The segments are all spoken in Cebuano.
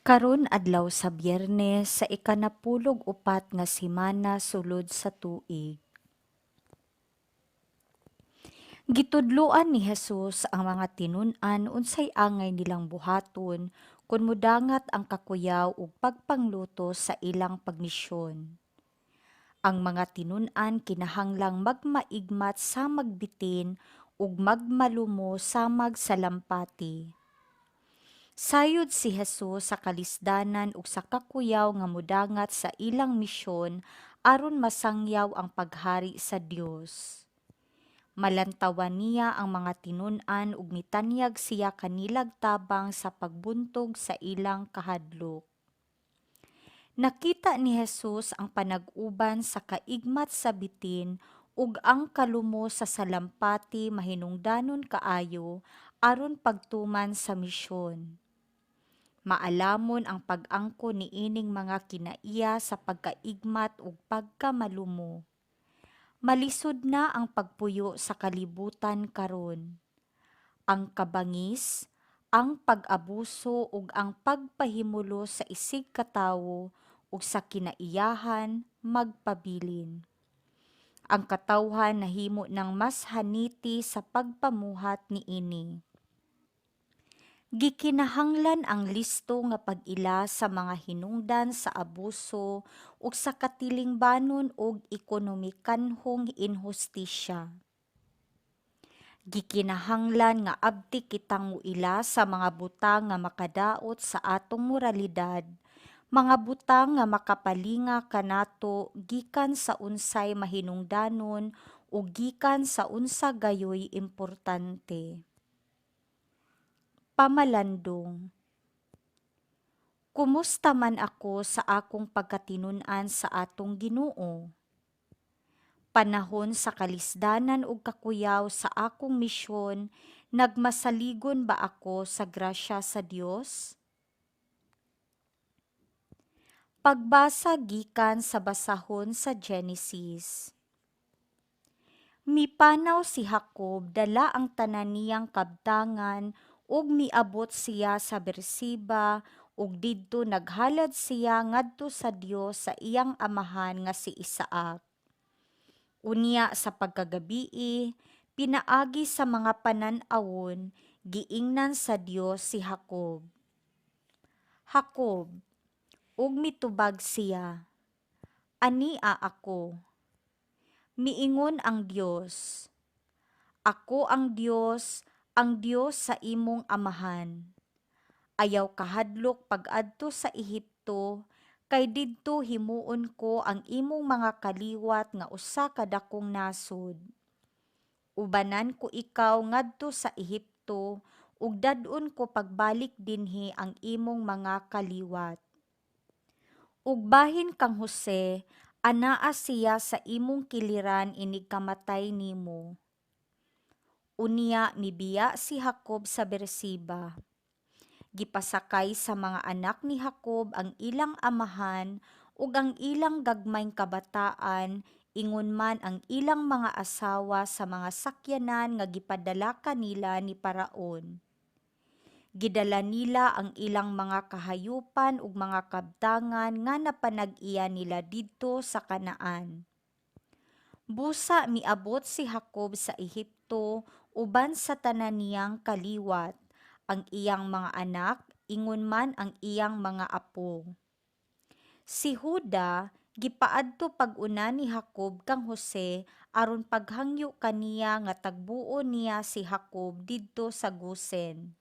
Karon adlaw sa Biyernes sa ikanapulog upat nga semana sulod sa tuig. Gitudloan ni Jesus ang mga tinun-an unsay angay nilang buhaton kon modangat ang kakuyaw ug pagpanglutos sa ilang pagmisyon. Ang mga tinun-an kinahanglang magmaigmat samag bitin ug magmalumo samag salampati. Sayod si Jesus sa kalisdanan ug sa kakuyaw nga modangat sa ilang misyon aron masangyaw ang paghari sa Dios. Malantawan niya ang mga tinun-an ug mitanyag siya kanilag tabang sa pagbuntog sa ilang kahadlok. Nakita ni Jesus ang panag-uban sa kaigmat sa bitin ug ang kalumo sa salampati mahinungdanon kaayo aron pagtuman sa misyon. Maalamon ang pag-angkon niining mga kinaiya sa pagkaigmat ug pagkamalumo. Malisod na ang pagpuyo sa kalibutan karon. Ang kabangis, ang pag-abuso ug ang pagpahimulos sa isigkatawo ug sa kinaiyahan magpabilin. Ang katawhan nahimo nang mas haniti sa pagpamuhat niini. Gikinahanglan ang listo nga pag-ila sa mga hinungdan sa abuso ug sa katilingbanon ug ekonomikanhong inhustisya. Gikinahanglan nga abtik kitang moila sa mga butang nga makadaot sa atong moralidad, mga butang nga makapalinga kanato gikan sa unsay mahinungdanon ug gikan sa unsa gayoy importante. Pamalandong. Kumusta man ako sa akong pagkatinun-an sa atong Ginoo? Panahon sa kalisdanan ug kakuyaw sa akong misyon, nagmasaligon ba ako sa grasya sa Dios? Pagbasa gikan sa basahon sa Genesis. Mipanaw si Jacob dala ang tanan niyang kabtangan ug miabot siya sa Berseba ug didto naghalad siya ngadto sa Dios sa iyang amahan nga si Isaac. Unya sa pagkagabii, pinaagi sa mga panan-awon, giingnan sa Dios si Jacob. Jacob, ug mitubag siya, "Ania ako." Miingon ang Dios, "Ako ang Dios, ang Dios sa imong amahan. Ayaw kahadlok pag-adto sa Ehipto, kay didto himuon ko ang imong mga kaliwat nga usa ka dakong nasod. Ubanan ko ikaw ngadto sa Ehipto ug dad-on ko pagbalik dinhi ang imong mga kaliwat. Ug bahin kang Jose, anaa siya sa imong kiliran inig kamatay nimo." Unya mibiya si Jacob sa Berseba. Gipasakay sa mga anak ni Jacob ang ilang amahan ug ang ilang gagmayng kabataan ingon man ang ilang mga asawa sa mga sakyanan nga gipadala kanila ni Paraon. Gidala nila ang ilang mga kahayupan ug mga kabtangan nga napanag-iya nila didto sa Canaan. Busa miabot si Jacob sa Ehipto uban sa tanan niyang kaliwat, ang iyang mga anak, ingon man ang iyang mga apo. Si Juda gipaadto pag-una ni Jacob kang Jose aron paghangyo kaniya nga tagbuon niya si Jacob didto sa Gosen.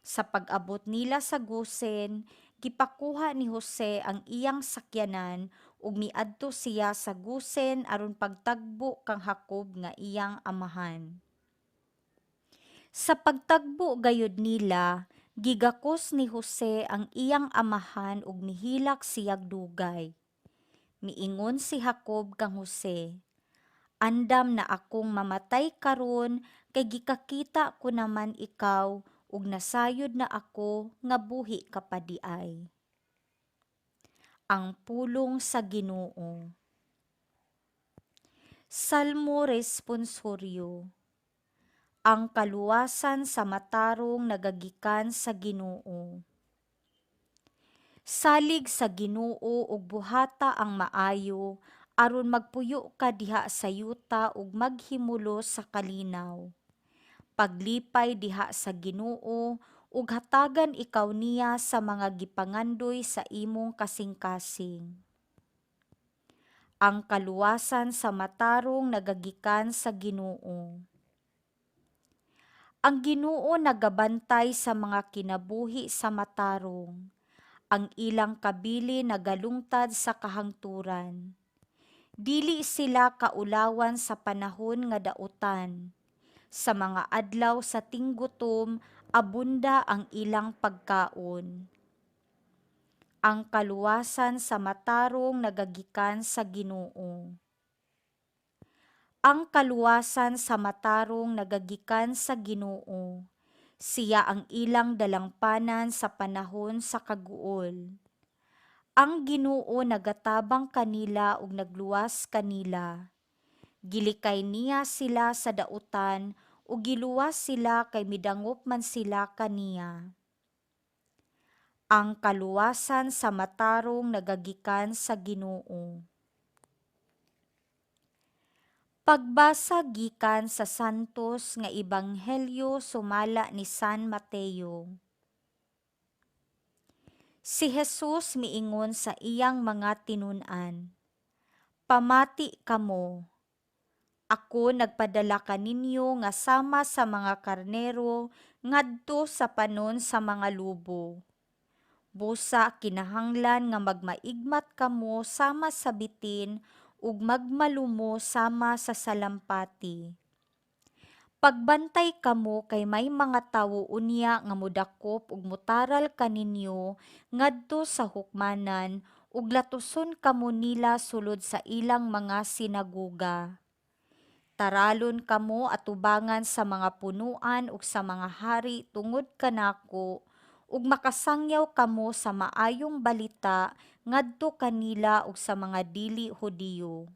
Sa pag-abot nila sa Gosen, gipakuha ni Jose ang iyang sakyanan ug miadto siya sa Gosen aron pagtagbo kang Jacob nga iyang amahan. Sa pagtagbo gayud nila, gigakos ni Jose ang iyang amahan ug mihilak siyag dugay. Miingon si Jacob kang Jose, "Andam na akong mamatay karon kay gikakita ko naman ikaw ug nasayod na ako nga buhi ka pa diay." Ang pulong sa Ginoo. Salmo Responsoryo. Ang kaluwasan sa matarong nagagikan sa Ginoo. Salig sa Ginoo ug buhata ang maayo aron magpuyo ka diha sa yuta ug maghimulos sa kalinaw. Paglipay diha sa Ginoo ug hatagan ikaw niya sa mga gipangandoy sa imong kasingkasing. Ang kaluwasan sa matarong nagagikan sa Ginoo. Ang Ginoo nagabantay sa mga kinabuhi sa matarong. Ang ilang kabili nagalungtad sa kahangturan. Dili sila kaulawan sa panahon nga dautan. Sa mga adlaw sa tinggutom, abunda ang ilang pagkaon. Ang kaluwasan sa matarong nagagikan sa Ginoo. Ang kaluwasan sa matarong nagagikan sa Ginoo. Siya ang ilang dalangpanan sa panahon sa kaguol. Ang Ginoo nagatabang kanila ug nagluwas kanila. Gilikay niya sila sa dautan ug giluwas sila kay midangop man sila kaniya. Ang kaluwasan sa matarong nagagikan sa Ginoo. Pagbasa gikan sa Santos nga Ebanghelyo sumala ni San Mateo. Si Jesus miingon sa iyang mga tinun-an, "Pamati kamo. Ako nagpadala kaninyo nga sama sa mga karnero ngadto sa panon sa mga lobo. Busa kinahanglan nga magmaigmat kamo sama sa bitin ug magmalumo sama sa salampati. Pagbantay kamo kay may mga tawo unya nga modakop ug motaral kaninyo ngadto sa hukmanan ug latuson kamo nila sulod sa ilang mga sinagoga. Taralon kamo atubangan sa mga punoan ug sa mga hari tungod kanako ug makasangyaw kamo sa maayong balita ngadto kanila ug sa mga dili Hudiyo.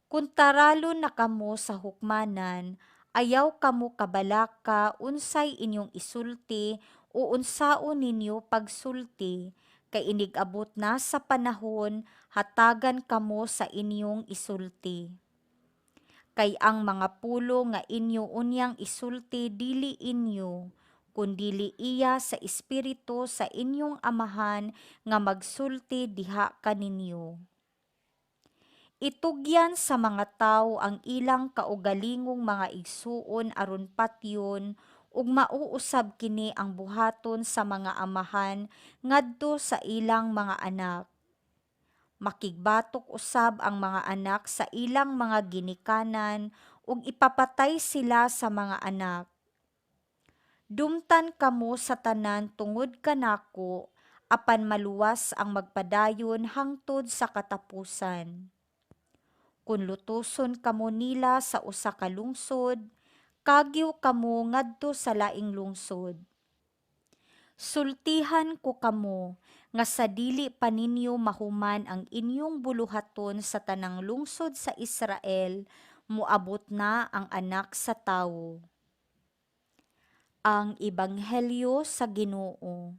Kun taralon na kamo sa hukmanan, ayaw kamo kabalaka unsay inyong isulti o unsaon ninyo pagsulti, kay inig-abot na sa panahon hatagan kamo sa inyong isulti. Kay ang mga pulong nga inyo unyang isulti dili inyo, kundili iya sa Espiritu sa inyong Amahan nga magsulti diha kaninyo. Itugyan sa mga tawo ang ilang kaugalingong mga igsuon aron patyon ug mao usab kini ang buhaton sa mga amahan ngadto sa ilang mga anak. Makigbatok usab ang mga anak sa ilang mga ginikanan ug ipapatay sila sa mga anak. Dumtan kamo sa tanan tungod kanako, apan maluwas ang magpadayon hangtod sa katapusan. Kun lutuson kamo nila sa usa ka lungsod, kagiw kamo ngadto sa laing lungsod. Sultihan ko kamo nga sa dili pa ninyo mahuman ang inyong buluhaton sa tanang lungsod sa Israel, moabot na ang Anak sa Tawo. Ang Ebanghelyo sa Ginoo.